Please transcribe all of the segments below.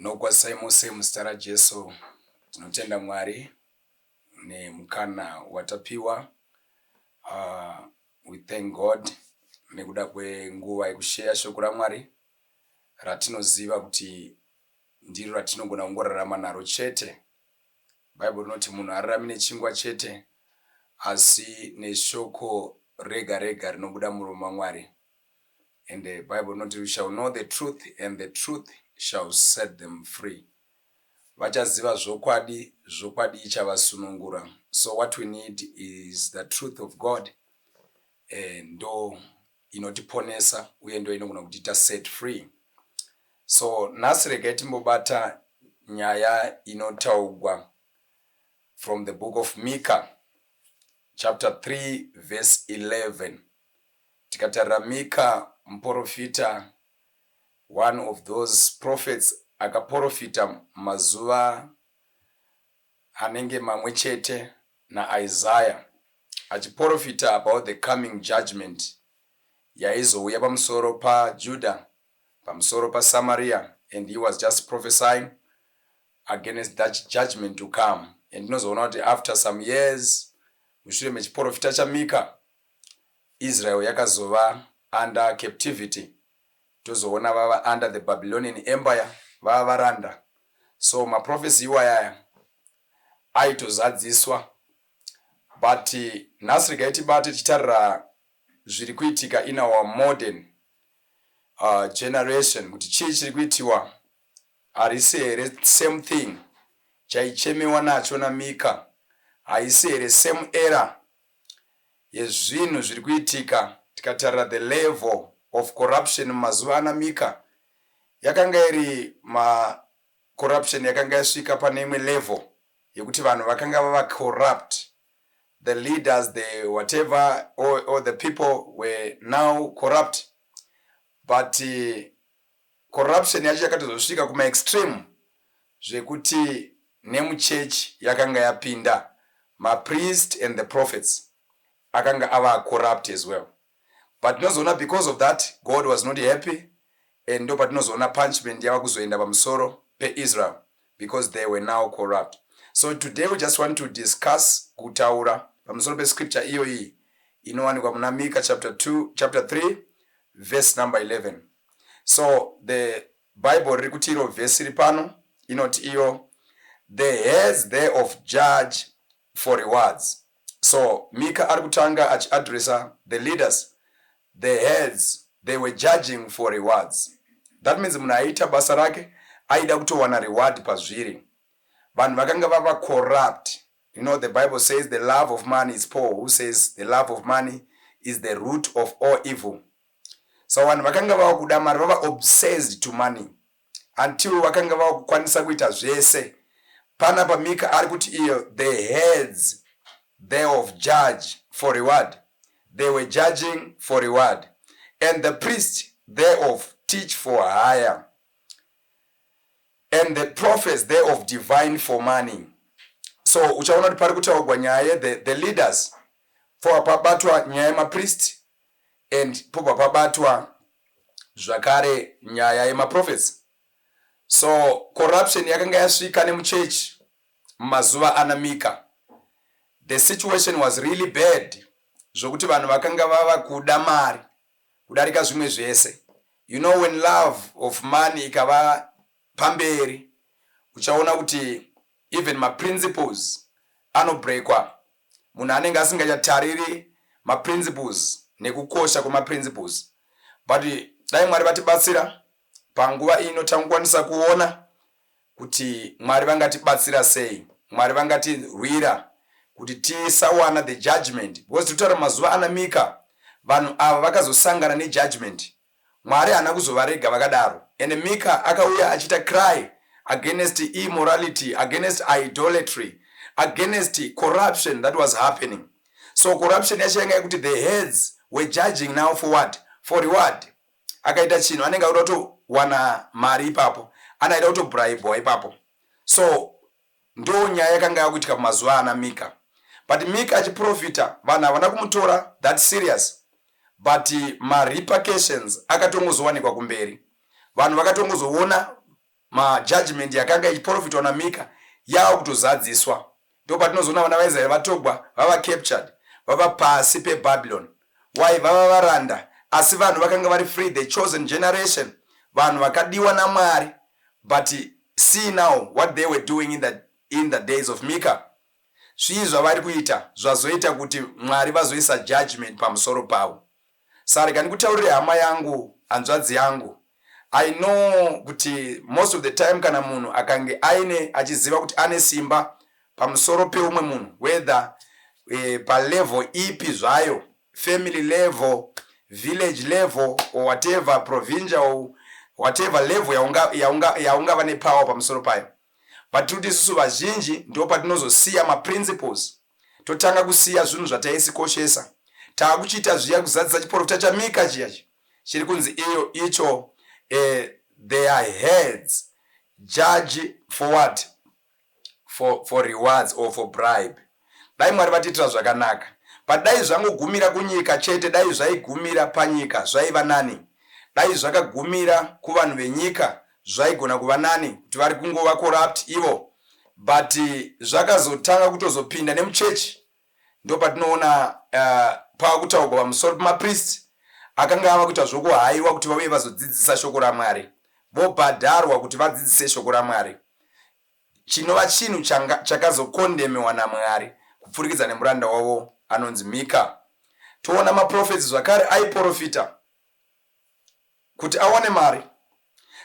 Ndinokwazisai mose muzita raJesu. Tinotenda Mwari nemukana watapiwa. We thank God nekuda kwenguva yekusheya shoko raMwari ratinoziva kuti ndiro ratinogona kungorarama naro chete. Bhaibheri rinoti munhu haararami nechingwa chete asi neshoko rega rega rinobuda muromo maMwari. And the Bible rinoti, "You shall know the truth and the truth shall set them free." Vachaziva zvokwadi, zvokwadi ichavasunungura. So what we need is the truth of God. Ndo inotiponesa uye ndo inogona kutiita set free. So nhasi regai timbobata nyaya inotaugwa from the book of Micah, chapter 3 verse 11. Tikatarira Mika muprofita, one of those prophets akaprofita mazuva anenge mamwe chete naIsaiah, achiprofita about the coming judgment yaizouya pamusoro paJudah, pamusoro paSamaria, and he was just prophesying against that judgment to come. And tinozoona kuti after some years, mushure mechiprofita chaMika, Israel yakazova under captivity. Tozoona vava under the Babylonian Empire, vava varanda. So maprophecy iwayaya aitozadziswa. But nhasi regai tibate tichitarira zviri kuitika in our modern generation, kuti chii chiri kuitiwa. Harisi here same thing chaichemewa nacho naMika? Haisi here same era yezvinhu zviri kuitika? Tikatarira the level of corruption mumazuva ana Mika, yakanga iri macorruption yakanga yasvika pane imwe level yekuti vanhu vakanga vava corrupt. The leaders, the whatever, or the people were now corrupt, but corruption yacho yakatozosvika kumaextreme zvekuti nemuchechi yakanga yapinda. Mapriest and the prophets akanga ava corrupt as well. But tinozoona because of that, God was not happy, and ndo patinozoona punishment yava kuzoenda pamusoro peIsrael because they were now corrupt. So today we just want to discuss, kutaura pamusoro pescripture iyoyi inowanikwa muna Mika chapter 2, chapter 3 verse number 11. So the Bible riri kuti iro vhesi iri pano inoti iyo, "The heads thereof judge for rewards." So Mika ari kutanga achiadressa the leaders. The heads, they were judging for rewards. That means munhu aiita basa rake aida kutowana reward pazviri. Vanhu vakanga vava corrupt. The Bible says the love of money is Paul who says the love of money is the root of all evil. So vanhu vakanga vava kuda mari, vava obsessed to money until vakanga vava kukwanisa kuita zvese. Panapa Mika ari kuti iyo, "The heads thereof judge for reward." They were judging for reward. "And the priest thereof teach for hire, and the prophets thereof divine for money." So uchaona kuti pari kutaurwa nyaya the leaders, pobva pabatwa nyaya yemapriest and pobva pabatwa zvakare nyaya yemaprophets. So corruption yakanga yasvika nemuchechi mumazuva ana Mika. The situation was really bad zvokuti vanhu vakanga vava kuda mari kudarika zvimwe zvese. When love of money ikava pamberi, uchaona kuti even maprinciples anobreakwa. Munhu anenge asingachatariri maprinciples nekukosha kwemaprinciples. But dai Mwari vatibatsira panguva ino, tangokwanisa kuona kuti Mwari vangatibatsira sei, Mwari vangatirwira kuti tisawana the judgment, because tiri kutaura mazuva ana Mika. Vanhu ava vakazosangana nejudgment. Mwari haana kuzovarega vakadaro, and Mika akauya achiita cry against immorality, against idolatry, against corruption that was happening. So corruption yacho yanga yekuti the heads were judging now for what? For reward. Akaita chinhu, anenge akuda kutowana mari ipapo, anaida kutobribwa ipapo. So ndo nyaya yakanga yakuitika pamazuva ana Mika. But Mika achiprofita, vanhu havana kumutora that serious, but marepercussions akatongozowanikwa kumberi. Vanhu vakatongozoona. Majudgment yakanga ichiprofitwa naMika yava kutozadziswa. Ndo patinozoona vana vaIsraeri vatogwa, vava captured, vava pasi peBabylon. Why? Vava varanda, asi vanhu vakanga vari free, the chosen generation, vanhu vakadiwa naMwari. But see now what they were doing in the days of Mika. Zvii zvavari kuita zvazoita kuti Mwari vazoisa judgment pamusoro pavo? Saka rega ndikutaurire, hama yangu, hanzvadzi yangu. I know kuti most of the time kana munhu akange aine, achiziva kuti ane simba pamusoro peumwe munhu, whether palevel ipi zvayo, family level, village level or whatever, provincial, whatever level yaungava yaunga, yaunga nepower pamusoro payo, but tiri kuti isusu vazhinji ndo patinozosiya maprinciples, totanga kusiya zvinhu zvataisikoshesa, taakuchiita zviya kuzadzisa chiprofita chaMika chiya chiri kunzi iyo icho, their heads judge for what? For rewards or for bribe. Dai Mwari vatiitira zvakanaka. But dai zvangogumira kunyika chete, dai zvaigumira panyika zvaiva nani. Dai zvakagumira kuvanhu venyika zvaigona kuva nani, kuti vari kungova corrupt ivo. But zvakazotanga kutozopinda nemuchechi. Ndo patinoona paakutaurwa pamusoro pemapriest akanga ava kuita zvokuhaiwa kuti vauye vazodzidzisa shoko raMwari, vobhadharwa kuti vadzidzise shoko raMwari, chinova chinhu chakazokondemewa naMwari kupfurikidza nemuranda wavo anonzi Mika. Toona maprofets zvakare aiprofita kuti awane mari.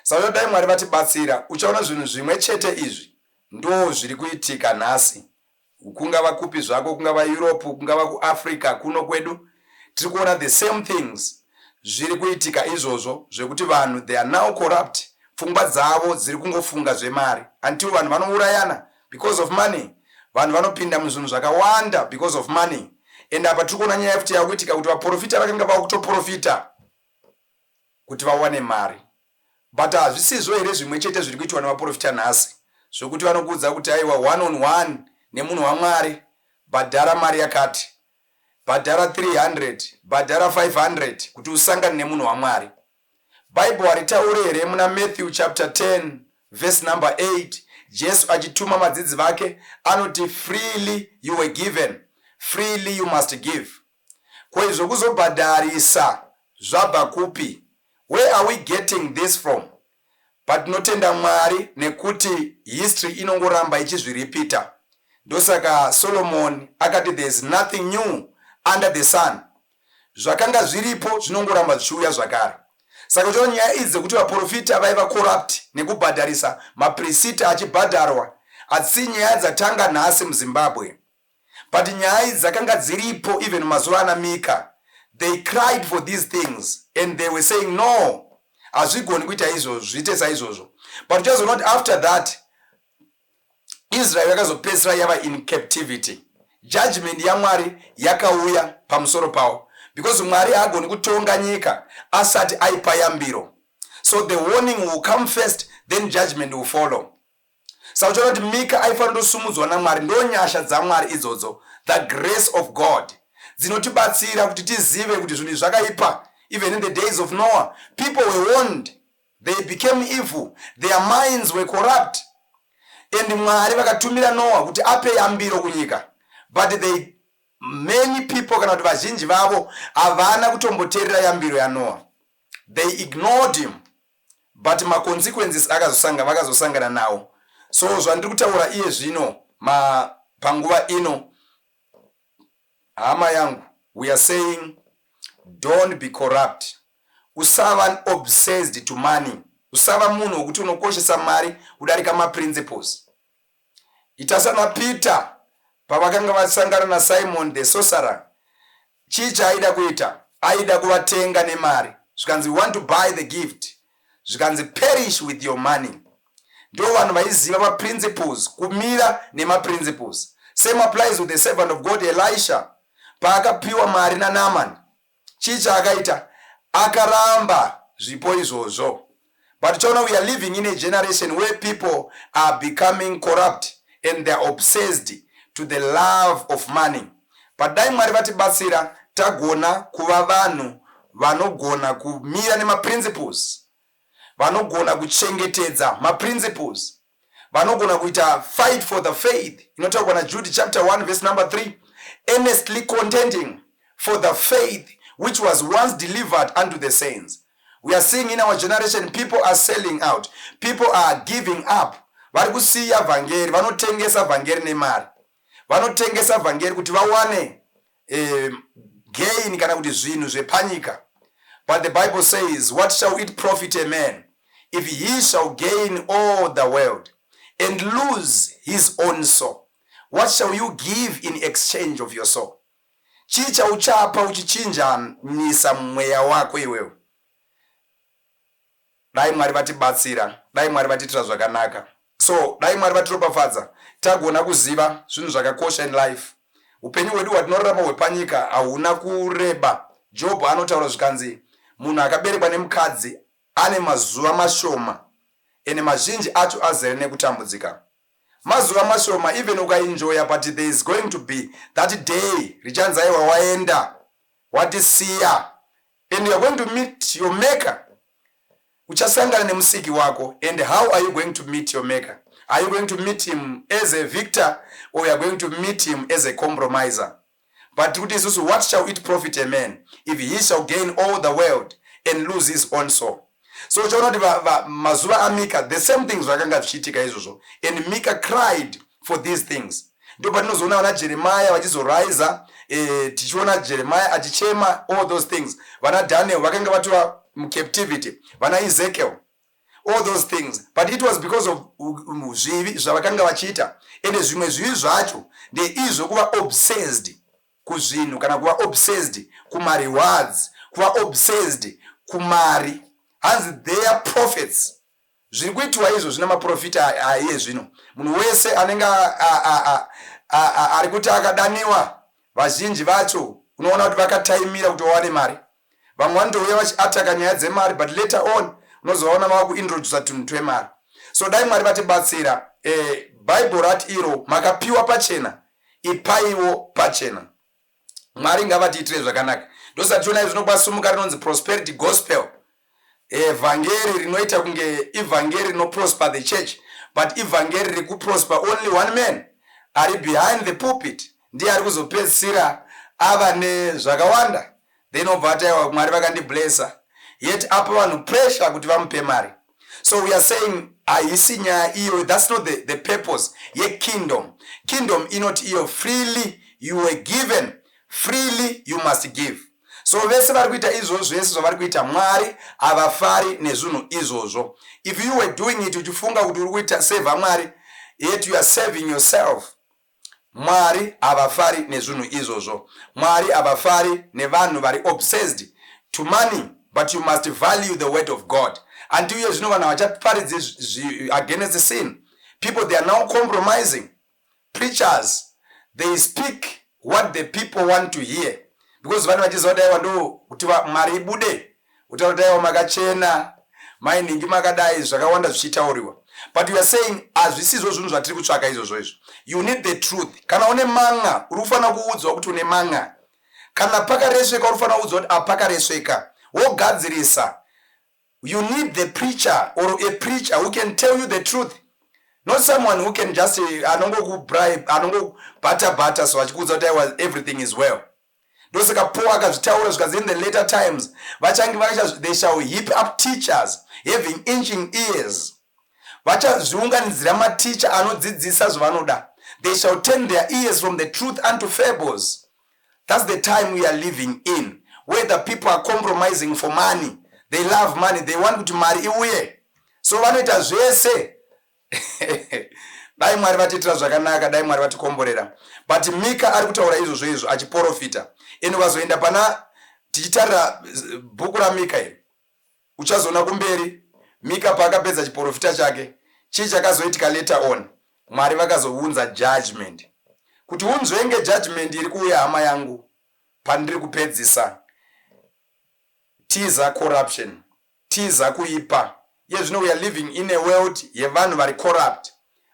Saka dai Mwari vatibatsira. Uchaona zvinhu zvimwe chete izvi ndo zviri kuitika nhasi, kungava kupi zvako, kungava Europe, kungava kuAfrica kuno kwedu. Tiri kuona the same things zviri kuitika izvozvo, zvekuti vanhu, they are now corrupt. Pfungwa dzavo dziri kungofunga zvemari, until vanhu vanourayana because of money. Vanhu vanopinda muzvinhu zvakawanda because of money. And apa tiri kuona nyaya futi yakuitika kuti vaprofita vakanga vava kutoprofita kuti vawane mari. But hazvisizvo here zvimwe chete zviri kuitwa nevaprofita nhasi, zvokuti vanokuudza kuti aiwa, one on one nemunhu waMwari, bhadhara mari yakati, bhadhara 300, bhadhara 500 kuti usangane nemunhu waMwari? Bhaibheri haritauri here muna Matthew chapter 10 verse number 8, Jesu achituma vadzidzi vake anoti, "Freely you were given, freely you must give"? Ko izvo kuzobhadharisa zvabva kupi? Where are we getting this from? But tinotenda Mwari nekuti history inongoramba ichizviripita. Ndosaka Solomon akati, "There is nothing new under the sun." Zvakanga zviripo zvinongoramba zvichiuya zvakare. Saka uchiona nyaya idzi dzekuti vaprofita vaiva corrupt nekubhadharisa, maprisita achibhadharwa, hadzisi nyaya dzatanga nhasi muZimbabwe, but nyaya idzi dzakanga dziripo even mazuva ana Mika. They cried for these things and they were saying, "No, hazvigoni kuita izvozvo, zviite saizvozvo." But uchazoona kuti after that Israel yakazopedzisira yava in captivity. Judgment yaMwari yakauya pamusoro pavo because Mwari haagoni kutonga nyika asati aipa yambiro. So the warning will come first, then judgment will follow. Saka uchaona kuti Mika aifanira kutosumudzwa naMwari. Ndo nyasha dzaMwari idzodzo, the grace of God, dzinotibatsira kuti tizive kuti zvinhu zvakaipa. Even in the days of Noah, people were warned. They became evil, their minds were corrupt, and Mwari vakatumira Noah kuti ape yambiro kunyika. But they many people, kana kuti vazhinji vavo, havana kutomboteerera yambiro yaNoah. They ignored him, but maconsequences akazosanga, vakazosangana nawo. So zvandiri kutaura iye zvino panguva ino, hama yangu, we are saying don't be corrupt. Usava obsessed to money. Usava munhu wekuti unokoshesa mari kudarika maprinciples. Ita sana Peter pavakanga vasangana naSimon the sorcerer. Chii chaaida kuita? Aida kuvatenga nemari. Zvikanzi, "We want to buy the gift." Zvikanzi, "Perish with your money." Ndo vanhu vaiziva maprinciples, kumira nemaprinciples. Same applies with the servant of God Elisha. Paakapiwa mari naNaman, chii chaakaita? Akaramba zvipo izvozvo. But uchaona we are living in a generation where people are becoming corrupt and they are obsessed to the love of money. But dai Mwari vatibatsira, tagona kuva vanhu vanogona kumira nemaprinciples. Vanogona kuchengetedza maprinciples, vanogona kuita fight for the faith inotaurwa naJude chapter 1 verse number 3, earnestly contending for the faith which was once delivered unto the saints. We are seeing in our generation people are selling out, people are giving up. Vari kusiya vhangeri, vanotengesa vhangeri nemari, vanotengesa vhangeri kuti vawane gain kana kuti zvinhu zvepanyika. But the Bible says, "What shall it profit a man if he shall gain all the world and lose his own soul?" What shall you give in exchange of your soul? Chii chauchapa uchichinjanisa mweya wako iwewe? Dai Mwari vatibatsira, dai Mwari vatiitira zvakanaka. So dai Mwari vatiropafadza, tagona kuziva zvinhu zvakakosha in life. Upenyu hwedu hwatinorarama hwepanyika hauna kureba. Jobho anotaura zvikanzi munhu akaberekwa nemukadzi ane mazuva mashoma, ende mazhinji acho azere nekutambudzika. Mazuva mashoma, even ukaenjoya, but there is going to be that day richanzi, "Aiwa, waenda, watisiya," and you are going to meet your Maker. Uchasangana nemusiki wako. And how are you going to meet your Maker? Are you going to meet him as a victor or you are going to meet him as a compromiser? But kuti isusu, what shall it profit a man if he shall gain all the world and lose his own soul? So uchaona kuti mazuva aMika, the same things zvakanga zvichiitika izvozvo, and Mika cried for these things. Ndo patinozoona vana Jeremaya vachizoraiza, tichiona Jeremaya achichema all those things. Vana Daniel vakanga vatora mucaptivity, vana Ezekiel, all those things, but it was because of zvivi zvavakanga vachiita. Ende zvimwe zvivi zvacho ndeizvo kuva obsessed kuzvinhu kana kuva obsessed kumarewards, kuva obsessed kumari. Hanzi their prophets, zviri kuitiwa izvo zvina maprofita aiye zvino, munhu wese anenge ari kuti akadaniwa, vazhinji vacho unoona kuti vakataimira kuti vawane mari. Vamwe vanotouya vachiataka nyaya dzemari, but later on unozovaona vava kuintrodusa tunhu twemari. So dai Mwari vatibatsira. Bhaibheri rati iro makapiwa pachena, ipaiwo pachena. Mwari ngavatiitire zvakanaka. Ndosati tiona zvinokwasumuka rinonzi prosperity gospel, vhangeri rinoita kunge ivhangeri rinoprosper the church, but ivhangeri riri kuprosper only one man ari behind the pulpit. Ndiye ari kuzopedzisira ava nezvakawanda, then obva ati, "Aiwa, Mwari vakandiblessa," yet apa vanhu pressure kuti vamupe mari. So we are saying haisi nyaya iyo. That's not the purpose yekingdom. Kingdom inoti iyo, freely you were given, freely you must give. So vese vari kuita izvozvo, zvese zvavari kuita, Mwari havafari nezvinhu izvozvo. If you were doing it uchifunga kuti uri kuita serve Mwari, yet you are serving yourself, Mwari havafari nezvinhu izvozvo. Mwari havafari nevanhu vari obsessed to money, but you must value the word of God. Until iye zvino vanhu havachaparidzi against sin. People, they are now compromising. Preachers, they speak what the people want to hear, because vanhu vachiziva kuti aiwa, ndo kuti mari ibude, utaura kuti aiwa, makachena, mainhingi, makadai, zvakawanda zvichitauriwa. But we are saying hazvisizvo zvinhu zvatiri kutsvaka izvozvo izvo. You need the truth. Kana une manga, uri kufanira kuudzwa kuti une manga. Kana pakaresveka, uri kufanira kuudzwa kuti apakaresveka, wogadzirisa. You need the preacher or a preacher who can tell you the truth, not someone who can just anongokubribe, anongobata bata so achikuudza kuti aiwa, everything is well. Ndosaka Paul akazvitaura zvikanzi in the later times vachange vacha, they shall heap up teachers having itching ears. Vachazviunganidzira maticha anodzidzisa zvavanoda. They shall turn their ears from the truth unto fables. That's the time we are living in, where the people are compromising for money. They love money, they want kuti mari iuye, so vanoita zvese. Dai Mwari vatiitira zvakanaka, dai Mwari vatikomborera. But Mika ari kutaura izvozvo izvo achiprofita. Ende ukazoenda pana, tichitarira bhuku raMika iri, uchazoona kumberi Mika paakapedza chiprofita chake, chii chakazoitika later on? Mwari vakazounza judgment. Kuti unzvenge judgment iri kuuya, hama yangu, pandiri kupedzisa, tiza corruption, tiza kuipa. Iye zvino we are living in a world yevanhu vari corrupt.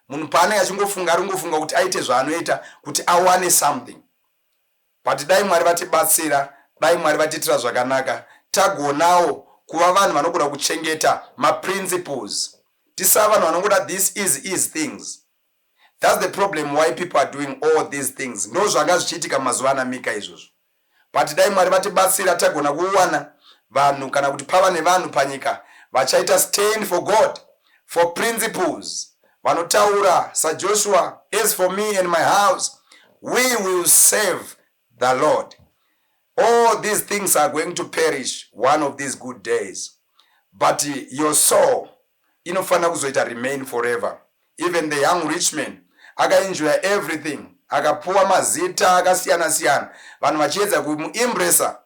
Munhu paanenge achingofunga, ari kungofunga kuti aite zvaanoita kuti awane something. But dai Mwari vatibatsira, dai Mwari vatiitira zvakanaka, tagonawo. kuva vanhu vanogona kuchengeta maprinciples. Tisava vanhu vanongoda this easy easy things. That's the problem why people are doing all these things. Ndo zvanga zvichiitika mazuva ana Mika izvozvo. But dai Mwari vatibatsira, tagona kuwana vanhu, kana kuti pava nevanhu panyika vachaita stand for God, for principles, vanotaura saJoshua, "As for me and my house, we will serve the Lord." All these things are going to perish one of these good days, but your soul inofanira kuzoita remain forever. Even the young rich man akaenjoya everything, akapuwa mazita akasiyana siyana, vanhu vachiedza kumuimpressa,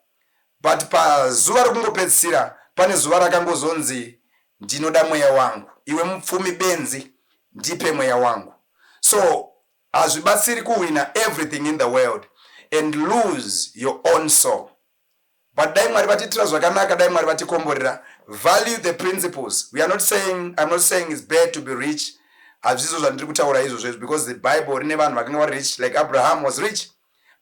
but pazuva rekungopedzisira, pane zuva rakangozonzi, "Ndinoda mweya wangu. Iwe mupfumi benzi, ndipe mweya wangu." So hazvibatsiri kuwina everything in the world and lose your own soul. But dai Mwari vatiitira zvakanaka, dai Mwari vatikomborera. Value the principles. We are not saying, I'm not saying it's bad to be rich. Hazvizvo zvandiri kutaura izvozvo izvo, because the Bible rine vanhu vakanga vari rich, like Abraham was rich,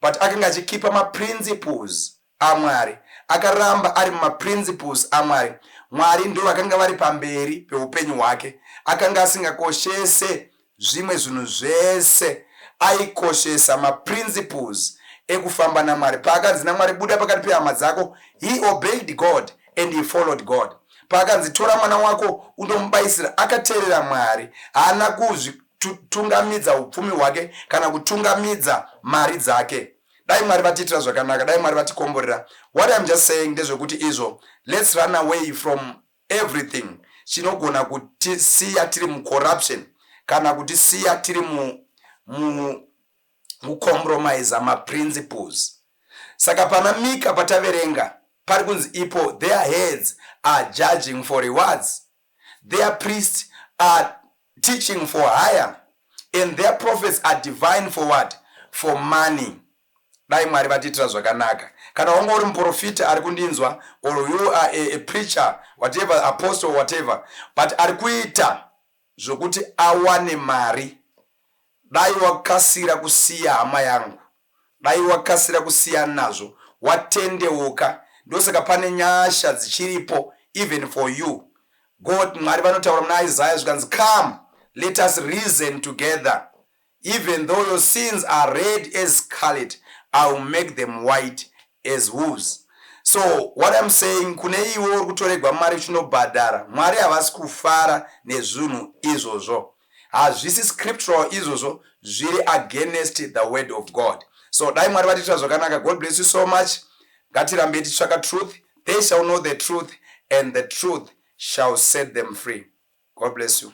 but akanga achikeepa maprinciples aMwari. Akaramba ari mumaprinciples aMwari. Mwari ndo vakanga vari pamberi peupenyu hwake. Akanga asingakoshese zvimwe zvinhu zvese, aikoshesa maprinciples ekufamba naMwari. Paakanzi naMwari, "Buda pakati pehama dzako," he obeyed God and he followed God. Paakanzi, "Tora mwana wako undomubayisira," akateerera Mwari. Haana kuzvitungamidza upfumi hwake kana kutungamidza mari dzake. Dai Mwari vatiitira zvakanaka, dai Mwari vatikomborera. What I'm just saying ndezvekuti izvo, let's run away from everything chinogona kutisiya tiri mucorruption kana kutisiya tiri mucompromise maprinciples. Saka pana Mika pataverenga pari kunzi ipo, "Their heads are judging for rewards, their priests are teaching for hire, and their prophets are divine for what? For money." Dai Mwari vatiitira zvakanaka. Kana wanga uri muprofita ari kundinzwa, or you are a preacher, whatever, apostle, whatever, but ari kuita zvokuti awane mari, dai wakasira kusiya, hama yangu. Dai wakasira kusiya nazvo, watendeuka. Ndosaka pane nyasha dzichiripo even for you. God, Mwari vanotaura muna Isaiah zvikanzi, "Come, let us reason together. Even though your sins are red as scarlet, I will make them white as wools." So what I'm saying kune iwe uri kutoregwa mari uchinobhadhara, Mwari havasi kufara nezvinhu izvozvo. Hazvisi scriptural izvozvo, zviri against the word of God. So dai Mwari vatiitira zvakanaka. God bless you so much. Ngatirambei tichitsvaka truth. They shall know the truth, and the truth shall set them free. God bless you.